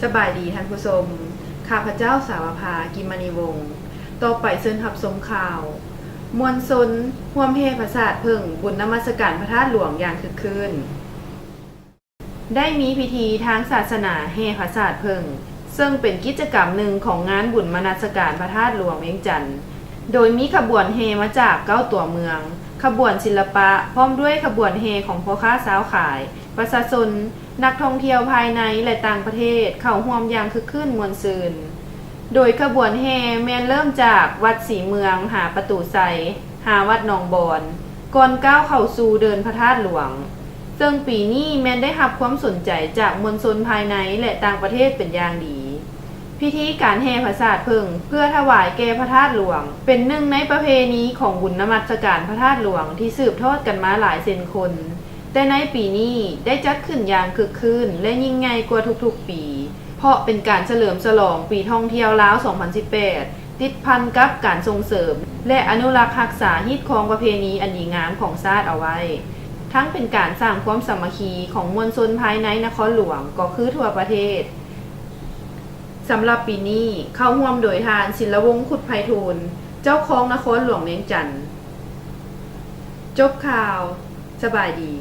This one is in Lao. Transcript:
ສະບາຍດີທ່ານຜູ້ຊົມ, ຂ້າພະເຈົ້າ ສາວະພາ ກິມມະນີວົງ. ຕໍ່ໄປເຊີນຮັບຊົມຂ່າວ. ມວນຊົນຮ່ວມແຫ່ຜາສາດເຜິ້ງ ບຸນນະມັດສະການພະທາດຫຼວງຢ່າງຄຶກຄື້ນ. ໄດ້ມີພິທີທາງສາສະໜາແຫ່ຜາສາດເຜິ້ງ ເຊິ່ງເປັນກິດຈະກຳໜຶ່ງຂອງງານບຸນນະມັດສະການພະທາດຫຼວງວຽງຈັນ, ໂດຍມີຂະບວນແຫ່ມາຈາກເກົ້າຕົວເມືອງ, ຂະບວນສິລະປະ ພ້ອມດ້ວຍຂະບວນແຫ່ຂອງພໍ່ຄ້າຊາວຂາຍ, ປະຊາຊົນ, ນັກທ່ອງທ່ຽວພາຍໃນ ແລະ ຕ່າງປະເທດ ເຂົ້າຮ່ວມຢ່າງຄຶກຄື້ນມ່ວນຊື່ນ. ໂດຍຂະບວນແຫ່ແມ່ນເລີ່ມຈາກວັດສີເມືອງ ຫາປະຕູໄຊ, ຫາວັດໜອງບອນ ກ່ອນກ້າວເຂົ້າສູ່ເດີ່ນພະທາດຫຼວງ, ເຊິ່ງປີນີ້ແມ່ນໄດ້ຮັບຄວາມສົນໃຈຈາກມວນຊົນພາຍໃນ ແລະ ຕ່າງປະເທດເປັນຢ່າງດີ. ພິທີການແຫ່ຜາສາດເຜິ້ງ ເພື່ອຖວາຍແກ່ພະທາດຫຼວງ ເປັນໜຶ່ງໃນປະເພນີຂອງບຸນນະມັດສະການພະທາດຫຼວງທີ່ສືບທອດກັນມາຫຼາຍເຊັ່ນຄົນ, ແຕ່ໃນປີນີ້ໄດ້ຈັດຂຶ້ນຢ່າງຄຶກຄື້ນ ແລະ ຍິ່ງໃຫຍ່ກວ່າທຸກໆປີ, ເພາະເປັນການສະເຫຼີມສະຫຼອງປີທ່ອງທ່ຽວລາວສອງພັນສິບແປດ ຕິດພັນກັບການສົ່ງເສີມ ແລະ ອະນຸລັກຮັກສາຮີດຄອງປະເພນີອັນດີງາມຂອງຊາດເອົາໄວ້, ທັງເປັນການສ້າງຄວາມສາມັກຄີຂອງມວນຊົນພາຍໃນນະຄອນຫຼວງ ກໍຄືທົ່ວປະເທດ. ສຳລັບປີນີ້ ເຂົ້າຮ່ວມໂດຍທ່ານ ສິນລະວົງ ຄຸດໄພທູນ, ເຈົ້າຄອງນະຄອນຫຼວງວຽງຈັນ. ຈົບຂ່າວ. ສະບາຍດີ.